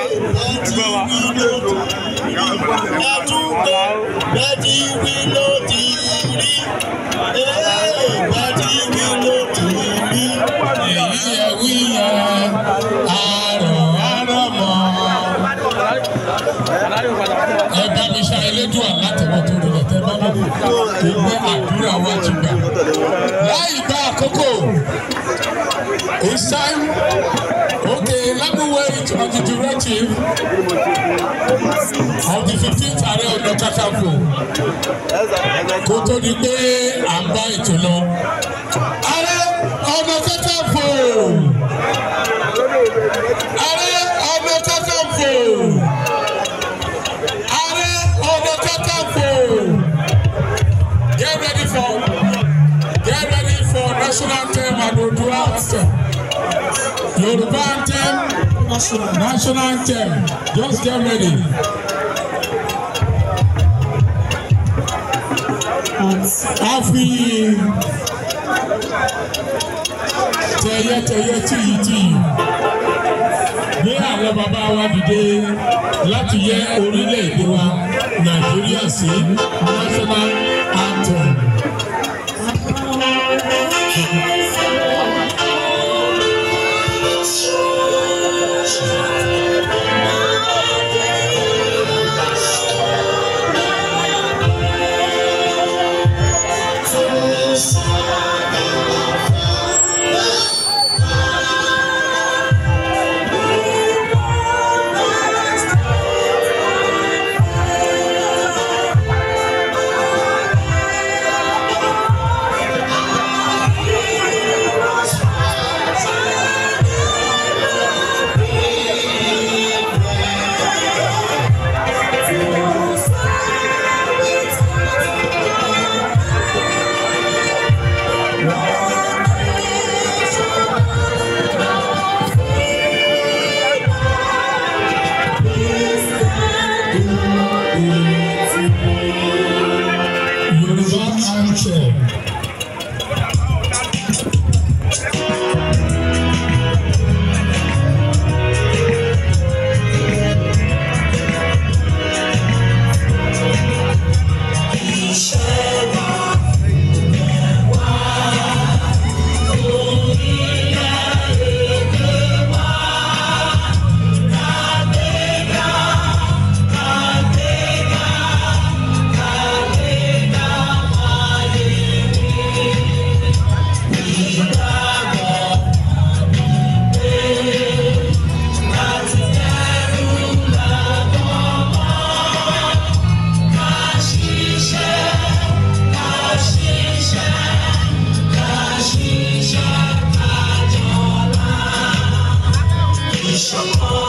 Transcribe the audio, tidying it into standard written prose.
Ẹ tún pé bẹ́ẹ̀ ti wí ló ti rí. Bẹ́ẹ̀ ti wí ló ti rí. Èyí ẹ wí yẹn, àrọ̀ àrọ̀ mọ́. Ẹ bá mi ṣá Elédùà látẹ̀wọ́ tó rẹ̀ tẹ́ bá mọ̀ pé àdúrà wa ti gbà. Láì gba àkókò, it's time. Okay, let me wait on the directive of the 15th Ààrẹ Ọ̀nà Kakanfò kó tó di pé à ń bá ètò lọ. Ààrẹ Ọ̀nà Kakanfò! Ààrẹ Ọ̀nà Kakanfò! Ààrẹ Ọ̀nà Kakanfò! Get ready for national anthem and Oòduà anthem. Yoruba anthem, national anthem. Just get ready. A fi tẹyẹtẹyẹ tìyìtìyì gbé àwọn bàbá wa dìde láti yẹ orílẹ̀-èdè wa Nàìjíríà sí national anthem. Yorùbá anthem. Ìṣọ̀kan.